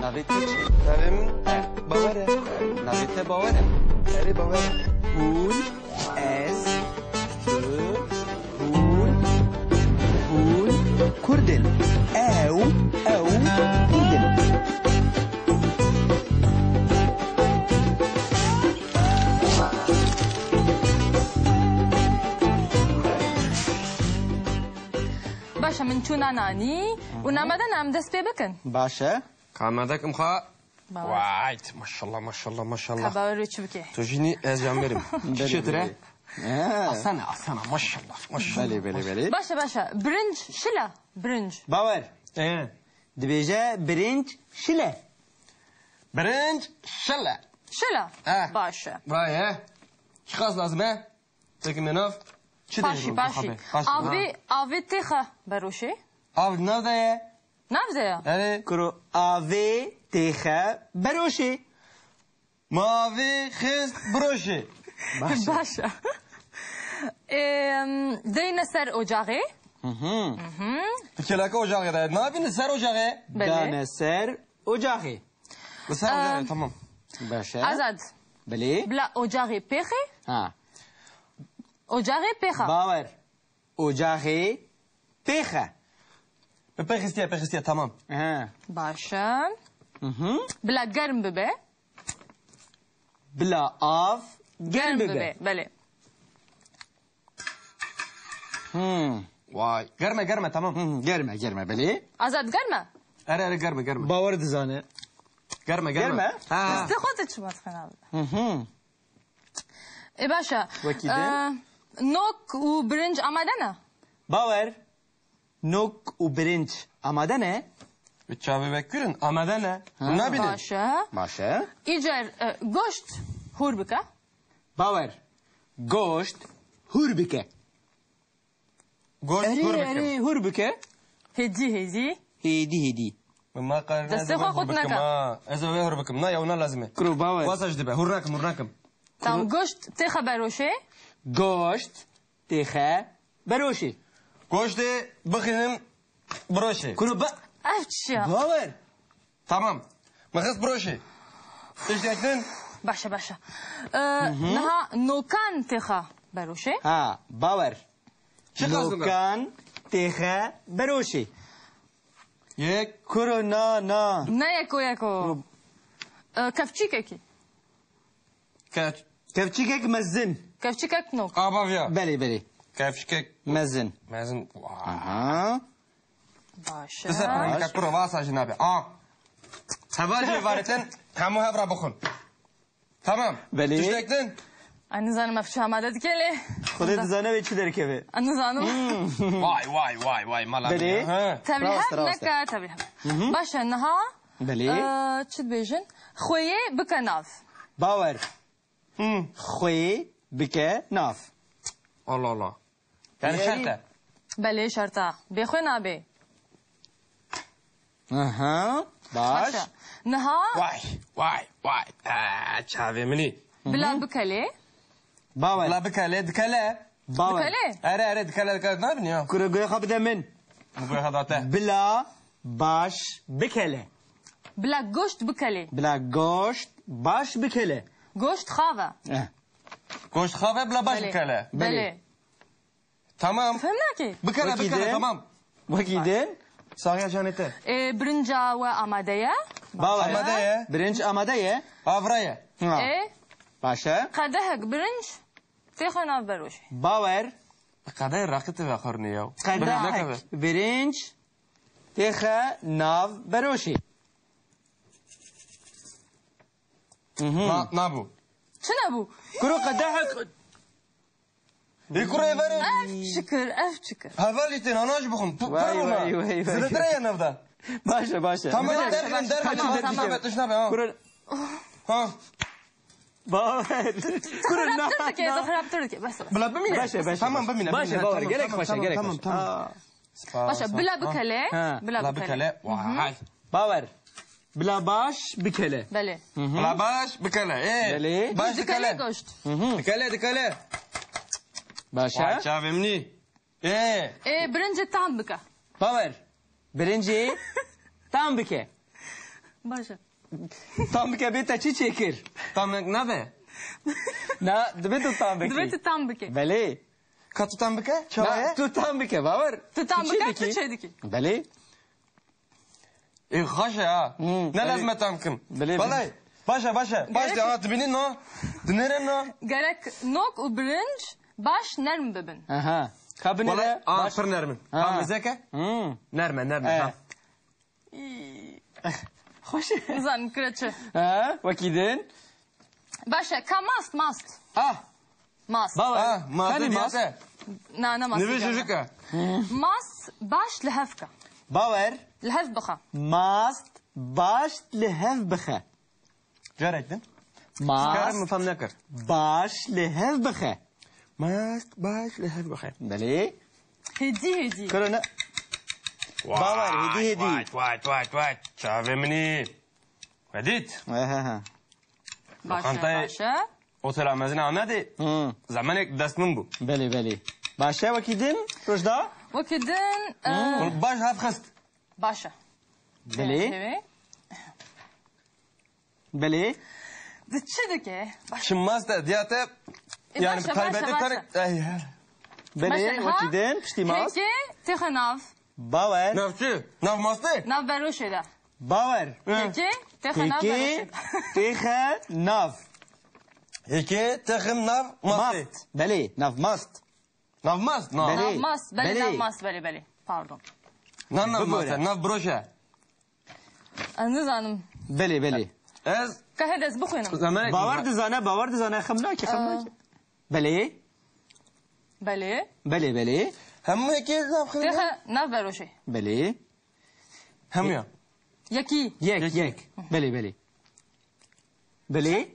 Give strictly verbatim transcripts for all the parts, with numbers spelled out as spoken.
Navê te çi? Navê min Bawer e. Navê te Bawer e? Erê, Bawer e. Hûn, ez, tu, hûn, hûn Kurd in. Ew, ew Kurd in. Baş e, min çûna nanî û namede em dest pê bikin. Baş e. Ka me dekim xwe. Bawer. Vay, maşallah, maşallah, maşallah. Ka bawer wê çi bike? Tu jî nî ez jan verim. Belê, çi çêtir e? Belê. He. Asana, asana, maşallah, maşallah. Belê, belê, belê. Baş e, baş e. Birinc şile, birinc. Bawer. Ee. Dibêje birinc şile. Birinc şile. Şile. He. Baş e. Vay he. Çiqas lazim e? Peki, me nav çi Paşî, dêjin? Paşî. Paşî, ha. Avê, avê têxe beroşê. Av nav de ye. Nav de ye? Erê. Kuro avê têxe beroşê. Ma avê xist biroşê. Baş e. Baş e. Em, deyne ser ocaxê. Hı hı. Hı hı. Ti kêleka ocaxê de. Nabîne ser ocaxê. Belê. Dane ser ocaxê. Li ser ocaxê, Em, tamam. Baş e. Azad. Belê. Bila ocaxê pêxê. Ha. Ocaxê pêxa. Bawer. Ocaxê pêxe. Pêxistiye, pêxistiye, tamam. He. Baş e. Hı hı. Bila germ bibe. Bila av germ bibe. Germ bibe, belê. Hmm. Vay. Germe, germe, tamam. Hı hı, germe, germe, belê. Azad, germe? Erê, erê, germe, germe. Bawer dizane. Germe, germe. Germe? Ha. Destê xwe tu çima dixin abi? Hı hı. E, baş e. Wekî din? E, nok û birinc amade ne? Bawer. Nok û birinc amade ne? Bi çavê vekirin, amade ne? Ha. Nabînin. Baş e. Baş e. Îcar, e, goşt hûr bike. Bawer. Goşt hûr bike. Goşt Erê, hûr bikim. Erê, hûr bike. Hêdî, hêdî. Hêdî, hêdî. Ma qar Destê xwe hûr xurt bikim neke. Ha. Ez ê wê hûr bikim. Na, ya wina lazim e. Kuro, bawer. Wasa ji dibe. Hûr nakim, hûr nakim. Tam goşt têxe beroşê. Goşt têxe beroşê. Goştê bixînim biroşê. Kuro ba- Ev çi ya? Bawer. Tamam. Min xist biroşê. Tiştek din? Baş e, baş e. Ee, niha nokan têxa beroşê. Ha, bawer. Çi qas nokan? Nokan têxe beroşê. Yek. Kuro na, na. Ne yeko, yeko. Kuro- Ee, kevçîkekî. Kev- Kevçîkek mezin. Kevçîkek nok. Aba viya. Belê, belê. Kevçîkek mezin. Mezin. Vay. Aha. Baş e. Dise pirînka kuro vasa jî nabe. A. Heval jî varêtin, hemû hev re bixwin. Tamam. Belê. Tiştek din? Ez nizanim ev çi amade dike lê. Xwedê dizane wê çi derkeve. Ez nizanim. Vay, vay, vay, vay, mala Belê. Min. Ha. Tevlî hev neke, tevlî hev. Baş e, niha, Belê. E, çi dibêjin? Xweyê bike nav. Bawer. Hı. Xweyê bike nav. Allah Allah. Yani Erê. Şert e. Belê, şert e. Bêxwe nabe. Aha, baş. Baş e. Niha. Vay, vay, vay. Aa, çavê min î. Bila bikelê. Bawer. Bila bikelê, dikele. Bawer. Bikelê. Erê, erê, dikele, dikele. Ne yapın ya? Kuro guya xwe bide min. Bu guya xwe date. Bila baş bikele. Bila goşt bikelê. Bila goşt baş bikele. Goşt xav e. Eh. Goşt xav e, bila baş bikele. Belê. Belê. Tamam. Fem nakî. Bikele, bikele, tamam. Wekî din? Saxiya canê te. E, birinca we amade ye? Bawer. Amade ye. Birinc amade ye? Avra ye. Ha. E? Baş e. Qedehek birinc têxe nav beroşê. Bawer. Qedehek raqî te vexwirine ya. Qedehek birinc têxe nav beroşê. Mhm. Na, nabû. Çi nebû? Kuro qedehek. Ê kuro ê verin. Ev çi kir, ev çi kir. Hevalî tên, ana jî bixwin. P-, Vay, pir bûna. Vay, vay, vay. Zêdetir e ya navda. Baş e, baş e. Tamam, Baş e, derkevin, baş e. Derkevin, Tamam, derkevin. Tamam. Tişt nabe, tişt nabe, ha. Baş. Ha. Baş. Kuro na, Xirabtir dike, na. Xirabtir dike. Bes, bes. Bila bimîne. Baş e, baş e, Tamam, baş e. Bimîne, Baş e, bimîne. Bawer, Tamam, gerek tamam, xweş e, tamam, gerek tamam, xweş e. Tamam. Aa. Spas, Baş e, spas. Bila bikele. Ha. Bila Bila bikele. Bikele. Vay. Bawer. Bila baş bikele. Belê. Hı hı. Bila baş bikele. Ê, Belê. Baş Dikele dikele. Goşt. Hı hı. Dikele, dikele. Baş e. Vay, çavê min î. Ê. Ê, birincê tam bike. Bawer. Birincê tam bike. Baş e. Tam bike bê te çi çêkir? Tam nabe. Na, divê tu tam bikî. Divê tu tam bikî. Belê. Ka tu tam bike? Çawa ye? Na, tu tam bike, bawer. Tu tam bike, tu çê dikî. Belê. Ê, xweş e ha. Hmm, ne lazim e tam kim. Belê, belê. Vallahi, baş e, baş e. Baş de ha, dibînin no. Dinêrin no. Gerek nok û birinc baş nerm bibin. Aha. Ka binêre. Vallahi, aa, baş. Pir nerm in. Ha. Ka mezeke? Hmm. Nerm e, nerm e, ha. Î. Xweş e. Nizanim kire çi. Ha, wekî din. Baş e, ka mast, mast. Ah. Mast. Bawer. Ah, mast. Tenê mast. Na, ne mast. Nivê jijik e. Mast baş li hev ke. Bawer. Li hev bixe. Mast baş li hev bixe. Carek din. Mast. Karim min fam nekir. Baş li hev bixe. Mast baş li hev bixe. Belê. Hêdî, hêdî. Kuro ne? Bawer, hêdî, hêdî. Vay, vay, vay, vay. Çavê min î. Wedît. He, he, he. Baş e, lokantayê baş e. Otela Mezin Amedê. Hı. Zemanek dest min bû. Belê, belê. Baş e, wekî din, Rojda? Wekî din, e, baş hev xist. Baş e. Belê. Belê. Belê. Di çi dike? Baş. Çi mast e, diya te, e, yani, baş e, taybetî baş e, tarik, baş e. Ey, he. Belê, baş e, ha? Wekî din, piştî mast. Hêkê têxe nav. Bawer. Nav çi? Nav mastê? Nav beroşê de. Bawer. Hı. Hêkê têxe nav beroşê de. Hêkê têxe nav mastê. Mast. Belê, nav mast. Nav mast? Na. Belê. Nav mast, belê, belê. Nav mast, belê, belê. Pardon. Na, nav mast e, nav broş e. Ez nizanim. Belê, belê. Ez. Ka hede ez bixwînim. Bawer dizane, bawer dizane, xem nake, xem nake. Belê. Belê. Belê, belê. Hemû yekê nav xirî. Têxe nav beroşê. Belê. Hemû ya. Yekî. Yek, yek. Belê, belê. Belê.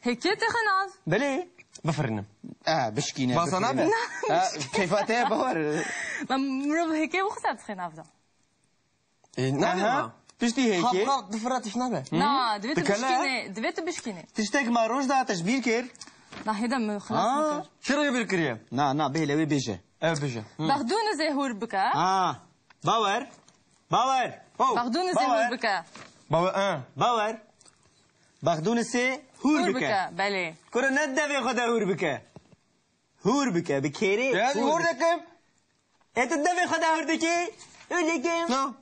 Hêkê têxe nav. Belê. Bifirînim. E, bişkîne, basa bifirîne. Nabe? Ha, keyfa te ye, bawer. Ma mirov hêkê wexta dixê nav de. E, nabe ma. Piştî hêkê. Xap, xap, difira tişt nabe. Na, divê tu bişkînê, divê tu bişkînê. Tiştek ma roj da te ji bîr kir. Na, hêde min xilas nekir. Çi rê bîr kiriye? Na, na, bêle wê bêje. Ew bêje. Hı. Bexdûnizê hûr bike. Ha. Bawer. Bawer. Oh, Bexdûnizê hûr bike. Bawer, ha. Bawer. Bexdûnizê hûr bike. Hûr bike, belê. Kuro ne devê xwe de hûr bike. Hûr bike, bi kêrê. Ya, hûr bike. Hûr dikim. E, tu devê xwe de hûr dikî? Hûr dikim. No.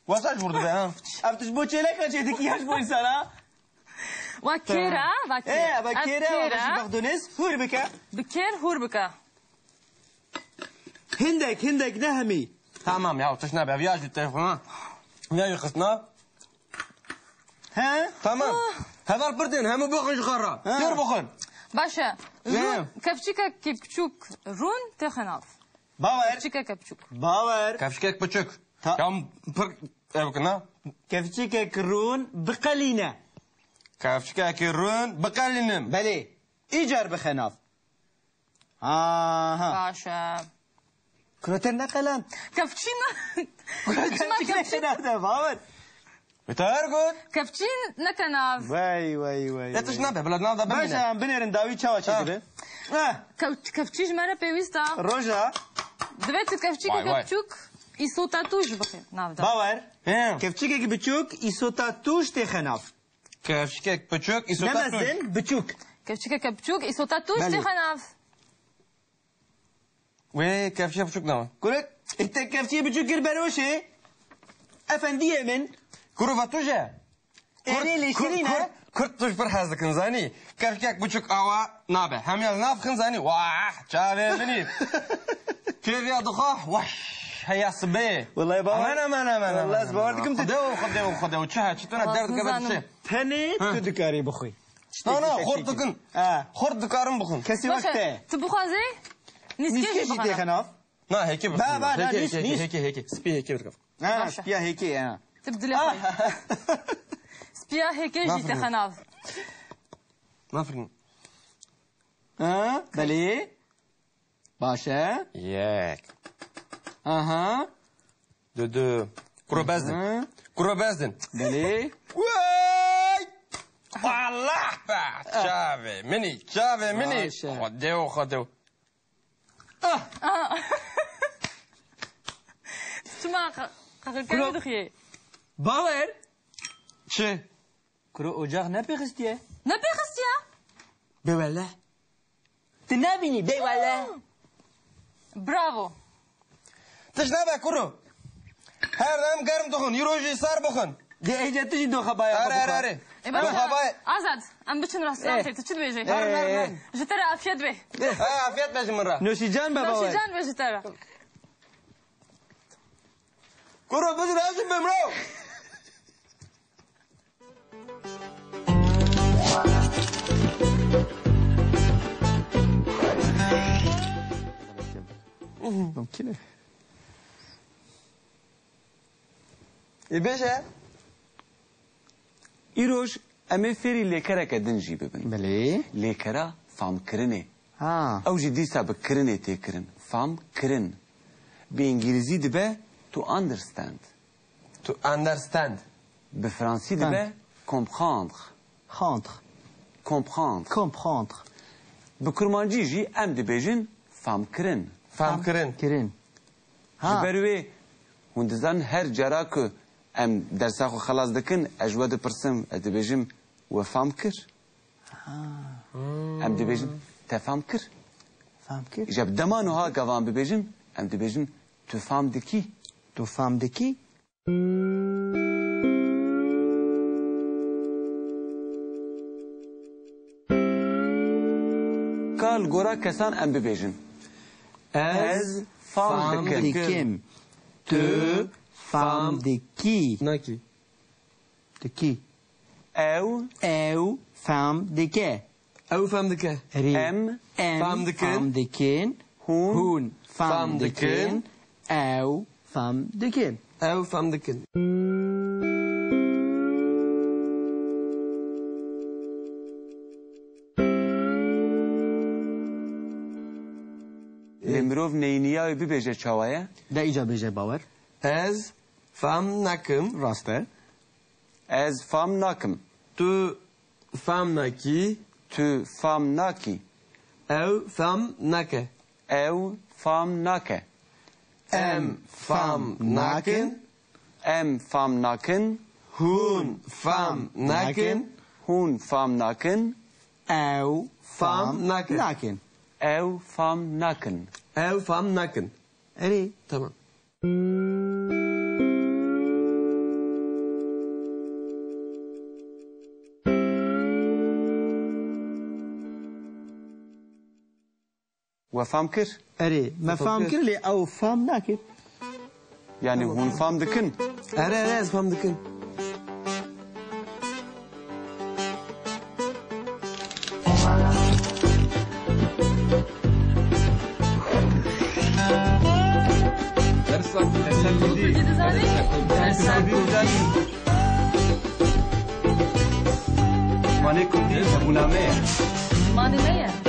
Wasa ji hûr dibe, ha. Ev tu ji bo çêleka çê dikî ya ji bo însana? Wa kêr e, wa kêr. E, ev kêr e, ev jî bexdûniz hûr bike. Bi kêr hûr bike. Hindek, hindek, ne hemî. Tamam ya, tişt nabe, ev ya jî têxwe, ha. Ya jî xistna. He? Tamam. Ah. Heval pir tên, hemû bixwin ji xwe re. He. Têr bixwin. Baş e. He. Rûn, kevçikekî piçûk rûn têxe nav. Bawer. Kevçikeke piçûk. Bawer. Kevçikek piçûk. Ta- Ya pir ev kina. Kevçikek rûn biqelîne. Kevçikekî rûn biqelînim. Belê. Îcar bixe nav. Aha. Baş e. Kuro te ne qelen. Kevçî ne? Kevçî ne, kevçî ne? Nerede, bawer? Bi te her got. Kevçî neke nav. Vay, vay, vay, vay. Ne tişt nabe, bila nav da bimîne. Baş e, em binêrin dawî çawa çêdibe. Ha. Kev-, kevçî ji me re pêwîst e. Roja. Divê tu kevçîkeke biçûk îsota tûj bixî nav de. Bawer. He. Kevçîkeke biçûk îsota tûj têxe nav. Kevçikek piçûk, îsota tûj. Ne mezin, biçûk. Kevçikeke biçûk, îsota tûj têxe nav. Wê kevçiya biçûk ne. Kurek, e, te kevçiyê biçûk kir beroşê. Efendiyê min. Kuro va tûj e. Erê lê şirîn e. Kurd, Kurd, Kurd tûj pir hez dikin, zanî. Kevçikek biçûk awa nabe. Hemiya li nav xin, zanî. Wah, çavê min î. Kêviya dixwe, weş, heya sibê. Wellahî bawer. Aman, aman, aman, aman. Wellahî ez bawer dikim tu. Xwedê û, Xwedê û, Xwedê û. Çi he, çi tune derd dibe çi? Tenê tu dikarî bixwî. Na, na, xort dikin. Ha. Xort dikarim bixwim. Kesî wek te. Tu bixwazî? Nîskê jî têxe nav. Na, hêkê bixwim. Ba, ba, na, nîs, nîs. Hêkê, hêkê, hêkê. Spî hêkê bixwim. Ha, spîya hêkê, ha. Tu bi dilê xwe. Spîya hêkê jî têxe nav. Nafirin. Ha, belê. Baş e. Yek. Aha. Dudu. Kuro bezdin. Aha. Kuro bezdin. Belê. Wey! Allah be! Çavê min î, çavê min î. Baş e. Xwedê û, Xwedê û. Ah! Çima qa-, qaqilkerê dixiyê? Bawer. Çi? Kuro ocax nepêxistiye? Nepêxistiye? Bê wele. Tu nebînî, bê wele. Bravo. Tişt nebe kuro. Her dem germ dixwin, îro jî sar bixwin. Dê êca tu jî doxa baya xwe bixwe. Erê, erê, erê. Ê, baba, doxa baya. Azad, em biçin restorantê, tu çi dibêjî? Herin, herin, herin. Ji te re afiyet be. Ha, afiyet be ji min re. Noşîcan be baba. Noşîcan be ji te re. Kuro, bijî, ez jî bimro. Mumkin e. Ê, bêje. Îroj em ê fêrî lêkereke din jî bibin. Belê. Lêkera famkirinê. Ha. Ew jî dîsa bi kirinê tê kirin. Famkirin. Bi îngilîzî dibe to understand. To understand. Bi fransî dibe comprendre. Comprendre. Comprendre. Comprendre. Bi kurmancî jî em dibêjin famkirin. Famkirin. Kirin. Ha. Ji ber wê hûn dizanin her cara ku em dersa xwe xelas dikin, ez ji we dipirsim, ez dibêjim we fam kir. Ha. Em dibêjin te fam kir. Fam kir. Îja bi dema nuha gava em bibêjin, em dibêjin tu fam dikî. Tu fam dikî. Ka li gora kesan em bibêjin. Ez fam dikim. Tu fam dikî. Nakî. Dikî. Ew. Ew fam dike. Ew fam dike. Erê. Em. Em fam dikin. Fam dikin. Hûn. Hûn fam dikin. Ew fam dikin. Ew fam dikin. Lê mirov neyniya wê bibêje çawa ye? De îca bêje bawer. Ez fam nakim. Rast e. Ez fam nakim. Tu fam nakî. Tu fam nakî. Ew fam nake. Ew fam nake. Em fam nakin. Em fam nakin. Hûn fam nakin. Hûn fam nakin. Ew fam nakin. Ew fam nakin. Ew fam nakin. Erê. Tamam. We fam kir? Erê, me fam kir, lê ew fam nakin. Yanî hûn fam dikin? Erê, erê, ez fam dikim. Dersa Kurdî. Dersa Kurdî. Dersa Kurdî. Zimanê Kurdî hebûna me ye. Zimanê me ye.